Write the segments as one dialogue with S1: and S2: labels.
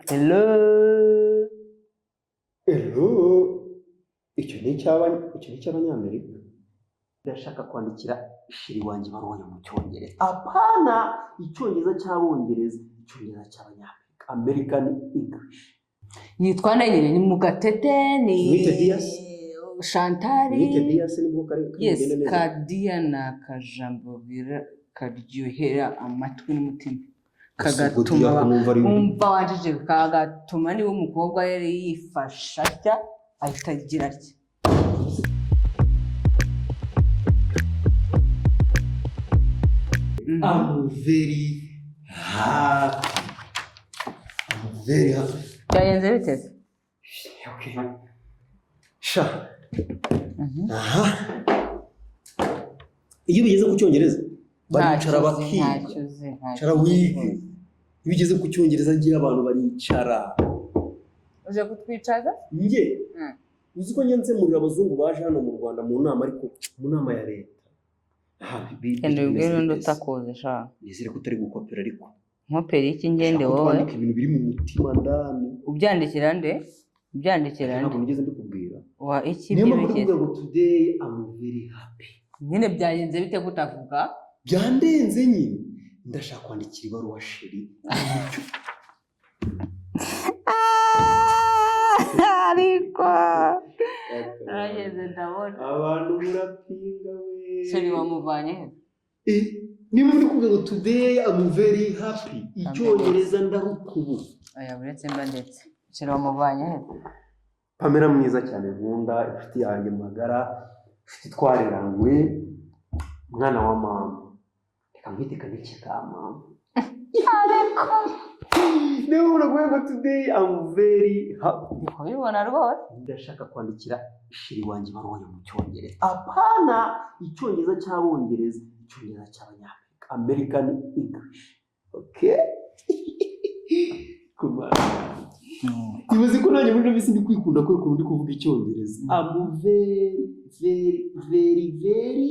S1: Hello.
S2: Hello. Icyo ni icy'Abanyamerika. Ndashaka kwandikira chéri wanjye ibaruwa yo mu Cyongereza. Apana Icyongereza cy'Abongereza, Icyongereza cy'Abanyamerika. American English.
S1: Yitwa nde nyine? Ni Mugatete, ni
S2: Mwite Dias.
S1: Chantal.
S2: Mwite Dias, nibwo kari
S1: Yes.
S2: bugende neza.
S1: Kadiya ni akajambo karyohera amatwi n'umutima.
S2: Gusa ubwo
S1: Kagatuma
S2: Dias ko numva ari
S1: umva wanjije, kagatuma niba umukobwa yari yifashe atya ahita agira atya.
S2: I'm very happy. I'm very happy.
S1: Byagenze bite se?
S2: Okay. Sha. Aha. Iyo bigeze ku Cyongereza baricara
S1: Ntacyo uzi,
S2: bakiga.
S1: ntacyo uzi, ntacyo
S2: Cara
S1: uzi
S2: wige.
S1: rwose.
S2: Iyo ugeze ku Cyongereza ngiye abantu baricara.
S1: Uje kutwicaza?
S2: Njye uzi ko njye nsemurira abazungu baje hano mu Rwanda mu nama, ariko mu nama ya leta. Aha,
S1: Genda
S2: bimeze
S1: ubwire undi
S2: bite se?
S1: utakuzi sha.
S2: Nizere ko utari gukopera ariko.
S1: Nkopera iki ngende
S2: Shaka ko
S1: wowe?
S2: twandika ibintu biri mu mutima ndani.
S1: Ubyandikira nde? Ubyandikira
S2: Ntabwo
S1: nde?
S2: nigeze mbikubwira.
S1: Wa iki?
S2: Niyo mpamvu
S1: By'ibiki?
S2: ndi kuvuga ngo today I'm very happy.
S1: Nyine byagenze bite kutavuga?
S2: Byandenze nyine. Ndashaka kwandikira ibaruwa chéri.
S1: Ariko narageze ndabona.
S2: Abantu murapinga we.
S1: Chéri wamuvanye he?
S2: Eh, niba muri kuvuga ngo today I'm very happy, Icyongereza ndarukubu.
S1: Aya, uretse mba ndetse, chéri wamuvanye he?
S2: Pamela mwiza cyane nkunda, inshuti yanjye magara, inshuti twareranywe, mwana wa mama, reka nkwite kaniki ka mama. Niba uravuga ngo today I'm very happy.
S1: Ndi kubibona rwose.
S2: Ndashaka kwandikira chéri wanjye ibaruwa yo mu Cyongereza. Apana Icyongereza cy'Abongereza, Icyongereza cy'Abanyamerika. American English. Okay, kumana ibaze ko nanjye muri ino minsi ndi kwikunda kubera ukuntu ndi kuvuga Icyongereza. I'm very very very very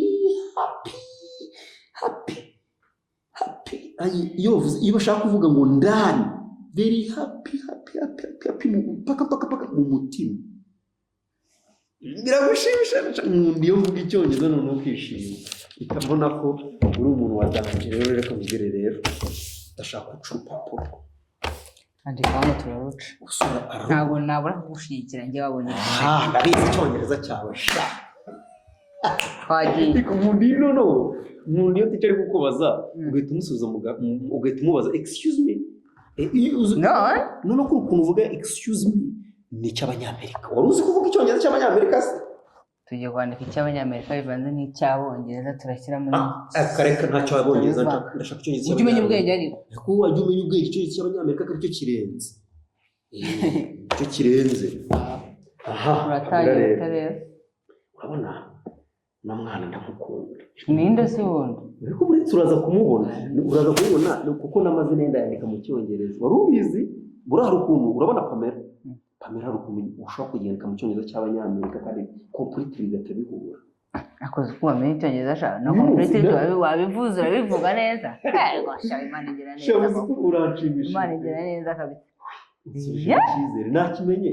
S2: happy, happy, happy. Iyo bashaka kuvuga ngo ndani very happy, happy, happy, happy, happy, paka paka paka mu mutima biragushimisha. Nkunda iyo mvuga Icyongereza noneho ukishima, mpita mbona ko uri umuntu wa danger. Rero reka nkubwire rero, ndashaka guca urupapuro.
S1: Andika hano turaruca.
S2: Usura araruca.
S1: Ntabwo nabura kugushyigikira njye wabonye.
S2: Ah, ndabizi Icyongereza cyawe sha.
S1: Twagiye.
S2: Ariko nkunda iyo, noneho nkunda iyo teacher ari kukubaza ugahita umusubiza ugahita umubaza "Excuse me." Iyo
S1: No.
S2: Noneho kuri ukuntu uvuga "excuse me" ni icy'Abanyamerika. Wari uzi kuvuga Icyongereza cy'Abanyamerika se?
S1: Tugiye kwandika icy'Abanyamerika bivanze n'icy'Abongereza, turashyira muri
S2: Ah, kareka, ntacyo Abongereza.
S1: Turabivanga.
S2: Ndashaka Icyongereza
S1: Ujye umenya
S2: cy'Abanyamerika.
S1: ubwenge ariko.
S2: Ariko wajya umenya ubwenge, Icyongereza cy'Abanyamerika aricyo kirenze. Icyo kirenze aha.
S1: Uratangira
S2: Pamela rero.
S1: ute rero?
S2: Urabona na mwana ndamukunda.
S1: Ninde se wundi?
S2: Ariko uretse uraza kumubona kuko n'amazina ye ndayandika mu Cyongereza. Wari ubizi? Buriya hari ukuntu urabona Pamela. Pamela hari ukuntu ushobora kugendeka mu Cyongereza cy'Abanyamerika kandi complete bigahita bihura.
S1: Akoze uko wamenya Icyongereza sha no
S2: Uyu munsi
S1: complete wabivuze, urabivuga neza. Yego sha, Imana igira neza.
S2: Shabuze
S1: Koko.
S2: ko uranshimishije.
S1: Imana igira neza kabisa.
S2: Unsubije
S1: Yeah.
S2: icyizere nakimenye.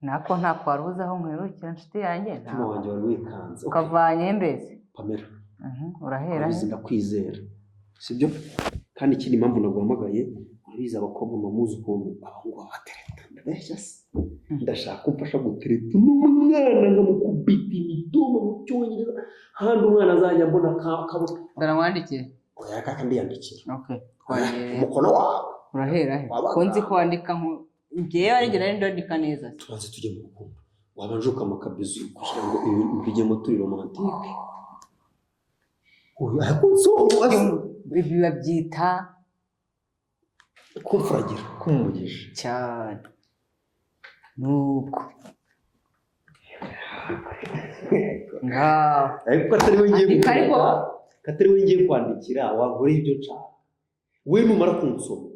S1: Nako ntako wari uzi aho nkwerukira, inshuti yanjye.
S2: Umutima
S1: Ntabwo
S2: wanjye wari wikanze. Okay,
S1: ukavanye mbese.
S2: Pamela.
S1: Urahera
S2: Urabizi
S1: he?
S2: ndakwizera, sibyo? Kandi ikindi mpamvu naguhamagaye, urabizi abakobwa muzi ukuntu abahungu babatereta. Ndabeshya se? Ndashaka ko umfasha gutereta uno mwana, nkamukubita imitoma mu Cyongereza handi umwana azajya mbona kabona.
S1: Ndaramwandikire?
S2: Oya, kaka ndiyandikira.
S1: Okay, twagiye.
S2: Umukono wawe.
S1: Urahera he?
S2: Wabaga.
S1: Ko nzi ko wandika nko njyewe ari njye nari ndandika neza se.
S2: Tubanze tujye mu rukundo, wabanje ukama akabizu kugira ngo ibintu bijyemo turi romantique. Uyu ariko
S1: Ibi babyita
S2: kumfuragira, kumugisha.
S1: Cyane nuko ngaho.
S2: Ariko atari we ngiye
S1: Andika ariko.
S2: Ko atari we ngiye kwandikira, wankoreye ibyo nshaka. We numara kunsoma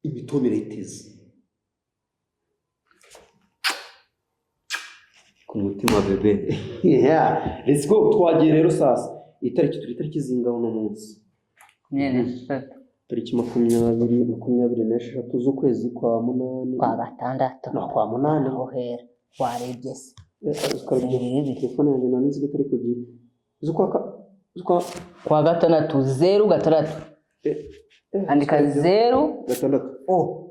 S2: imitomere iteze ku mutima bébé. Yeah, let's go. Twagiye rero sasa. Itariki, turi itariki zingaho uno munsi?
S1: 23.
S2: Tariki 23 z'ukwezi kwa munani.
S3: Kwa gatandatu.
S2: No, kwa munani.
S3: Aho hera warebye se?
S2: Eh, telefone yanjye nta nzi ko itari ku gihe. Z'ukwa z'ukwa
S1: Kwa gatandatu, zeru gatandatu. Andika zeru
S2: gatandatu.
S1: O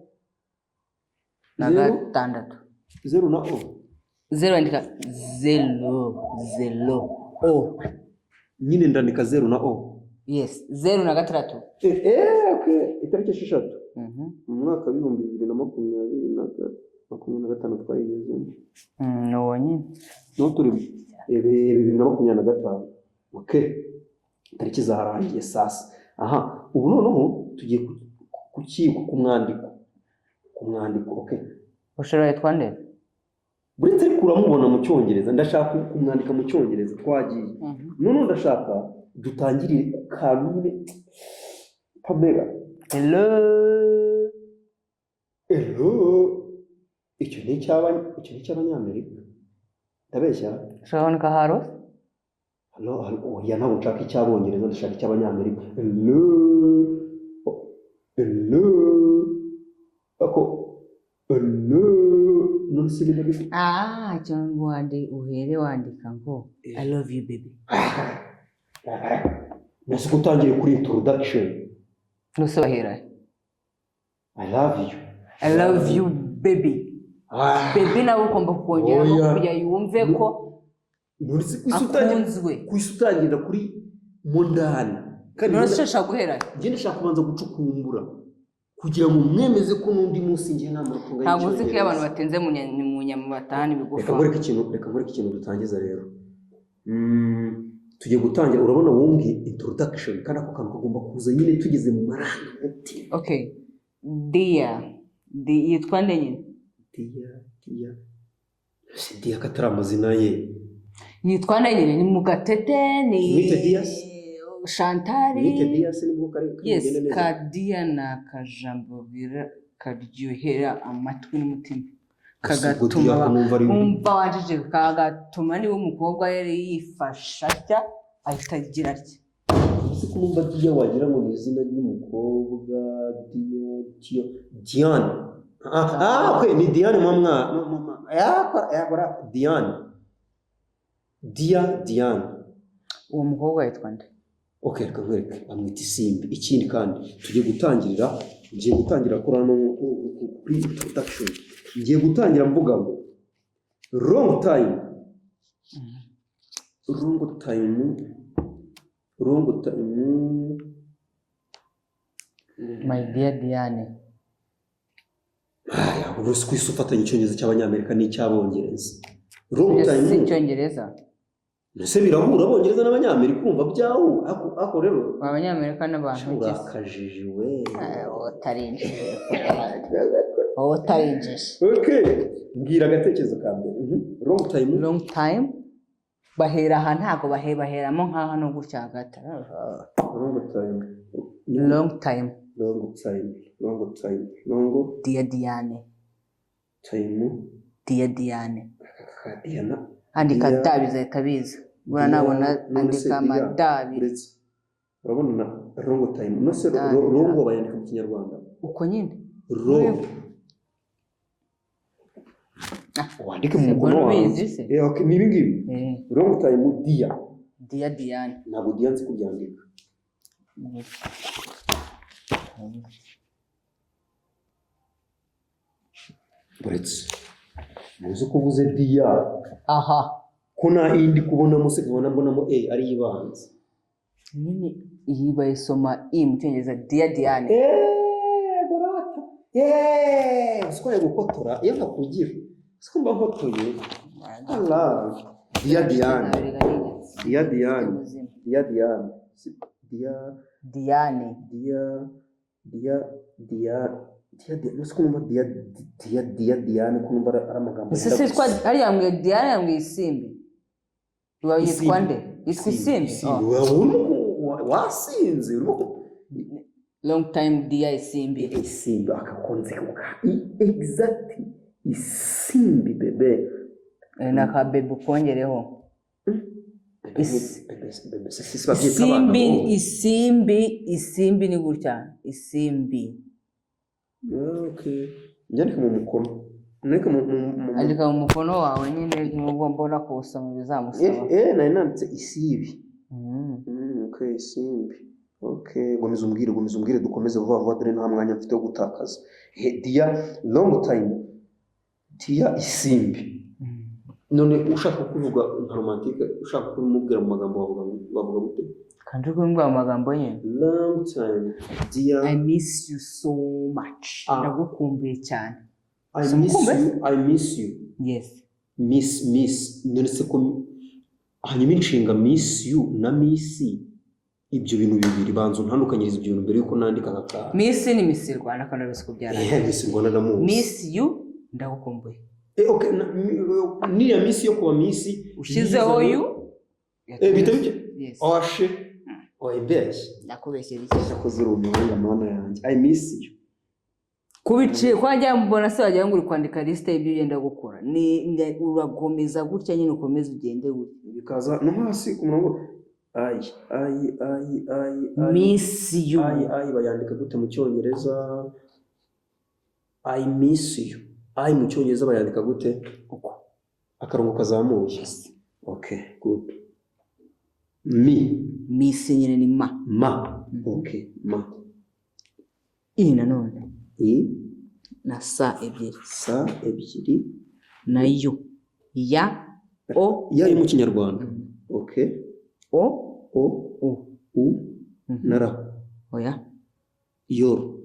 S1: na
S2: Zeru.
S1: gatandatu.
S2: Zeru na o.
S1: Zeru, andika zero, zero o.
S2: Nyine ndandika zeru na o.
S1: Yes, zeru na gatandatu.
S2: Okay. Itariki 6 mu mwaka w'ibihumbi bibiri na makumyabiri na 25 twayigezemo.
S1: Ni uwo nyine.
S2: Niho turi, 2025. Okay, itariki zarangiye sasa. Aha, ubu noneho tugiye ku mwandiko. Okay.
S1: Ushobora yitwa nde?
S2: Buretse, ariko uramubona mu Cyongereza, ndashaka kumwandika mu Cyongereza. Twagiye. Noneho ndashaka dutangirire ku kantu nyine, Pamela.
S1: Hello.
S2: Hello. Icyo ni icy'Abanyamerika, ndabeshya?
S1: Ushobora kuboneka haro.
S2: Hello, hello. Oya, ntabwo nshaka icy'Abongereza, ndashaka icy'Abanyamerika. Hello. Oh, hello. Ako hello none se niba
S1: Ah, cyangwa wandi uhere wandika ngo "I love you, baby."
S2: Nasi gutangire kuri introduction.
S1: Nuse bahera
S2: "I love you."
S1: "I love you, baby."
S2: Ah.
S1: Baby nawe ugomba kongeramo
S2: Oya.
S1: kugira yumve ko
S2: None se ku isi utangira
S1: akunzwe.
S2: Ku isi utangira kuri mo ndani kandi.
S1: None se ushaka guhera?
S2: Njye ndashaka kubanza gucukumbura kugira ngo mwemeze ko n'undi munsi njye namara kunganya.
S1: Ntabwo uzi ko iyo abantu batenze mu nyama batahana ibigufa?
S2: Reka nkwereke ikintu dutangiza rero. Tugiye gutangira, urabona wumbwiye introduction, kandi ako kantu kagomba kuza nyine tugeze mu marangamutima.
S1: Okay, dear, yitwa nde nyine?
S2: Dear, dear, si dear ko atari amazina ye?
S1: Yitwa nde nyine? Ni Mugatete, ni
S2: Mwite Dias?
S1: Shantari?
S2: Mwite Dias, nibwo kari kari
S1: Yes.
S2: bugende neza.
S1: Kadiya ni akajambo karyohera amatwi n'umutima.
S2: Gusa ubwo
S1: Kagatuma
S2: dear ko numva ari
S1: wumva wajije, kagatuma niba umukobwa yari yifashe atya ahita agira atya.
S2: Uzi ko numva dear wagira ngo ni izina ry'umukobwa? Dear, dear, Diane. Ah, okay, ni Diane. Mama, mama yakora, yakora Diane, dear Diane.
S1: Uwo mukobwa yitwa nde?
S2: Okay, reka nkwereke, bamwita Isimbi. Ikindi kandi tugiye gutangirira, ngiye gutangira kuri hano kuri introduction, ngiye gutangira mvuga ngo "Long time, long time, long time."
S1: My dear Diane.
S2: Aya, ubu si kwisi ufatanya Icyongereza cy'Abanyamerika n'icy'Abongereza. Long
S1: Ibyo si
S2: time.
S1: Icyongereza.
S2: Ese birahura, Abongereza n'Abanyamerika? Urumva byahura? Ako rero
S1: Abanyamerika n'abantu ki se?
S2: Urakajije we.
S3: Wowe utarinjije, wowe utarinjije.
S2: Okay, mbwira agatekerezo ka mbere. Long time.
S1: Long time, bahera aha, ntabwo baheramo nk'aha hano gutya hagati.
S2: Long time.
S1: Long time.
S2: Long time, long time, long
S1: Dear Diane.
S2: time.
S1: Dear Diane.
S2: Ka Diana.
S1: Andika
S2: Dear-
S1: da, bizahita biza. Buriya nabona
S2: None se
S1: andika
S2: Dia,
S1: amada abiri.
S2: Uretse urabona na long time, none se
S1: Da,
S2: long bayandika mu Kinyarwanda?
S1: Uko nyine.
S2: Ro wandike mu
S1: Se
S2: mukono
S1: mbona
S2: wawe.
S1: ubizi se?
S2: Eh, okay, ni ibi ngibi.
S1: Eh,
S2: Long time, dear.
S1: Dear Diane.
S2: Ntabwo dear nzi kubyandika. Uretse muzi ko uvuze dear,
S1: Aha.
S2: ko nta indi kubonamo se? Nkabona mbonamo e ari ibanza.
S1: Nyine iyi bayisoma i mu Cyongereza, dear Diane.
S2: Eeeh, gorata eee, uzi ko gukotora iyo nkakugira, uzi ko mba nkotoye? Allah, dear Diane. Dear Diane, dear Diane. Dear.
S1: Diane.
S2: Dear, dear, dear, dear Diane. Uzi ko numva dear, dear, dear Diane, ko numva ari amagambo
S1: Ese
S2: yenda
S1: se
S2: gusa.
S1: Hariya yambwiye Diane, yambwiye Isimbi. Yitwa nde? Yitwa Isimbi.
S2: Isimbi.
S1: Oh.
S2: Wasinze urimo
S1: Long time, dear Isimbi.
S2: Isimbi akakunze exact Isimbi bebe.
S1: Eh, na ka bebe ukongereho.
S2: Bébé se babyita abana
S1: Isimbi,
S2: bo.
S1: isimbi, isimbi ni gutya, isimbi.
S2: Okay, nyandike mu mukono, nandike mu
S1: Andika mu mukono wawe nyine, nubwo mbona kuwusoma bizamusaba.
S2: Nari nanditse isibi. Okay, isimbi. Okay, gomeza umbwire, gomeza umbwire, dukomeze vuba vuba, dore nta mwanya mfite wo gutakaza. He, dear long time, dear isimbi. None ushaka kuvuga nka romantique, ushaka kubimubwira mu magambo, wavuga gute?
S1: Kandi uri kubimbwira mu magambo nyine.
S2: Long time dear.
S1: I miss you so much.
S2: Ah.
S1: Ndagukumbuye cyane.
S2: I
S1: Si
S2: miss
S1: umukumbuye?
S2: you, I miss you.
S1: Yes.
S2: Miss, miss. None se ko hanyuma inshinga miss you na miss, ibyo bintu bibiri, banza untandukanyirize ibyo bintu mbere yuko nandika aka kantu.
S1: Miss ni Miss Rwanda, kandi urabizi ko byarangiye.
S2: Miss Rwanda ndamuzi.
S1: Miss you, ndagukumbuye.
S2: Okay, niriya miss yo kuba miss
S1: Ushyizeho
S2: yizanye-
S1: you.
S2: Bihita bijya.
S1: Yes.
S2: Oshe oyibeshye.
S3: Ndakubeshyera iki?
S2: Yakoze, uri umuhanga, mana yanjye. I miss you.
S1: Kubiciye kwa njya mbona se wagira ngo uri kwandika lisite y'ibyo ugenda gukora. Ni urakomeza gutya nyine, ukomeze ugende gutya.
S2: Bikaza no hasi ku murongo. I I I I I
S1: Miss you.
S2: I, I bayandika gute mu Cyongereza? I miss you. I mu Cyongereza bayandika gute?
S1: Uko.
S2: Akarongo kazamuye. Okay, good. Mi.
S1: Miss nyine ni ma.
S2: Ma. Okay, ma.
S1: I nanone.
S2: I.
S1: Na sa ebyiri.
S2: Sa ebyiri.
S1: Na yu, ya, o.
S2: Ya yo mu Kinyarwanda. Okay.
S1: O.
S2: O.
S1: U.
S2: U. Na ra.
S1: Oya.
S2: Yoru.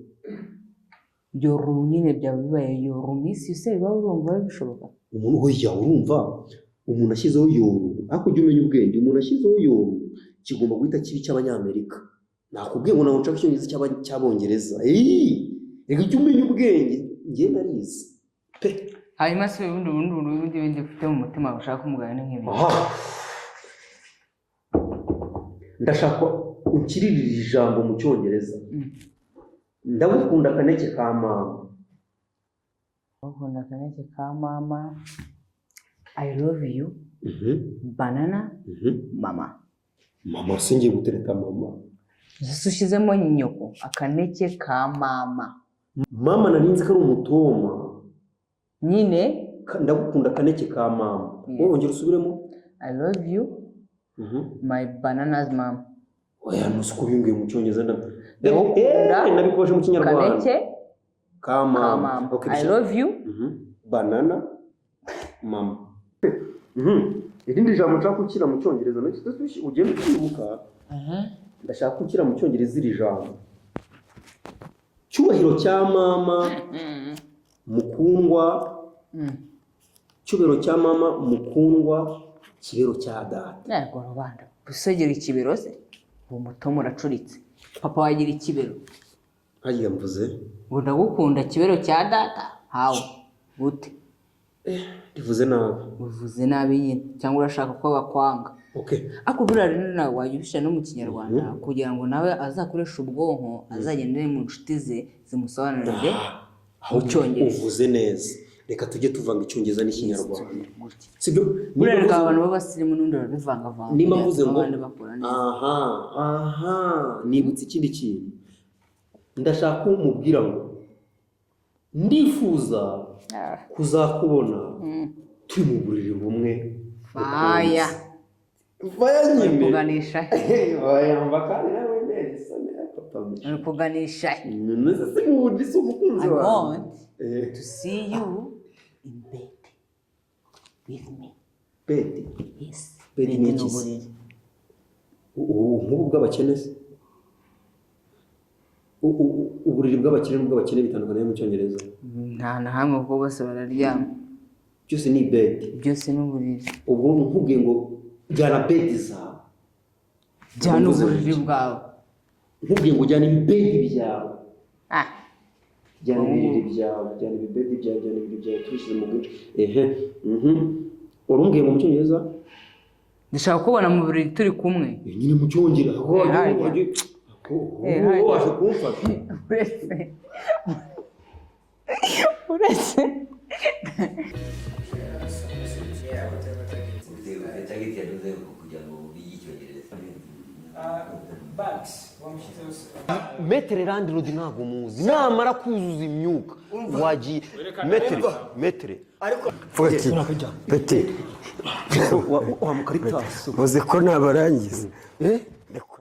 S1: Yoru nyine byaba bibaye yoru miss you se, biba urumva bishoboka?
S2: Umuntu, oya, urumva umuntu ashyizeho yoru, ariko ujya umenya ubwenge, umuntu ashyizeho yoru kigomba guhita kiba icy'Abanyamerika. Nakubwiye ngo ntabwo nshaka Icyongereza cy'Abongereza. Eee, reka ujye umenya ubwenge, njye narize pe.
S1: Hanyuma se ubundi ubundi ubundi bindi ufite mu mutima ushaka kumugana ni nk'ibi?
S2: Aha, ndashaka unkiririre ijambo mu Cyongereza. Ndagukunda kaneke ka mama.
S1: Ndagukunda kaneke ka mama. I love you banana mama.
S2: Mama se, ngiye gutereta mama?
S1: Ese ushyizemo nyoko, akaneke ka mama.
S2: Mama nari nzi ko ari umutoma.
S1: Nyine.
S2: Ndagukunda kaneke ka mama. Wowe ongera usubiremo.
S1: I love you my bananas mom.
S2: Oya, ntuzi ko ubimbwiye mu Cyongereza,
S1: Ndagukunda.
S2: Nabikubajije mu Kinyarwanda.
S1: Kaneke
S2: ka
S1: ka
S2: mama.
S1: mama.
S2: Okay,
S1: I love you.
S2: Banana mama. Irindi jambo nshaka gushyira mu Cyongereza nacyo ugenda ukibuka. Ndashaka gushyira mu Cyongereza iri jambo: cyubahiro cya mama mukundwa. Cyubahiro cya mama mukundwa, kibero cya data.
S1: Ntabwo rubanda gusogera ikibero se, uwo mutomo uracuritse, papa wagira ikibero?
S2: Hariya mvuze.
S1: Ngo ndagukunda kibero cya data, hawe gute?
S2: Rivuze nabi.
S1: Uvuze nabi nyine, cyangwa urashaka ko bakwanga?
S2: Okay.
S1: Ariko buriya rero nawe wajya ubishyira no mu Kinyarwanda kugira ngo nawe azakoreshe ubwonko, azagendere mu nshuti ze zimusobanurire
S2: Aho
S1: mu Cyongereza.
S2: Uvuze neza, reka tujye tuvanga Icyongereza n'Ikinyarwanda,
S1: Gutya.
S2: Sibyo?
S1: Buriya
S2: Niba
S1: reka
S2: mvuze-
S1: abantu b'abasirimu n'undi barabivangavanga
S2: Nimba mvuze ngo
S1: abandi bakora neza.
S2: Aha, nibutse ikindi kintu. Ndashaka ko umubwira ngo ndifuza kuzakubona turi mu buriri bumwe.
S1: Faya.
S2: Faya
S1: Uri
S2: nyine.
S1: kuganisha he?
S2: Wayamba kandi nawe neza papa.
S1: Uri kuganisha he?
S2: None se mu buriri si umukunzi
S1: I
S2: wawe?
S1: want to see you in bed with me.
S2: Bed?
S3: Yes.
S2: Bed
S3: Bed
S2: ni
S3: ni
S2: iki se?
S3: uburiri.
S2: Ubu nk'ubu bw'abakene se? Uburiri bw'abakene n'ubw'abakene bitandukanye mu Cyongereza?
S1: Nta na hamwe, kuko bose bararyama.
S2: Byose ni bed.
S1: Byose ni uburiri.
S2: Ubwo nkubwiye ngo jyana bed zawe.
S1: Jyana
S2: Uvuze
S1: uburiri
S2: iki?
S1: bwawe.
S2: Nkubwiye ngo jyana ibibedi byawe.
S1: Ah.
S2: Jyana ibiriri byawe, jyana ibibedi byawe, jyana ibiriri byawe, tubishyize mu bwinshi. Ehe, urumbwiye ngo mu Cyongereza?
S1: Ndashaka kubona mu buriri turi kumwe.
S2: Nyine mu Cyongereza aho
S1: Eh, harya. Eh, harya.
S2: waje kumfasha.
S1: Uretse
S4: Target yaduze kugira ngo Icyongereza.
S5: Bags wamushyizeho se?
S2: Maître landlord ntabwo muzi, namara kuzuza imyuka wagiye, maître, maître.
S4: Vuga ati pete
S2: Wa mukaritasi.
S4: Uzi ko nabarangiza.
S2: Eh.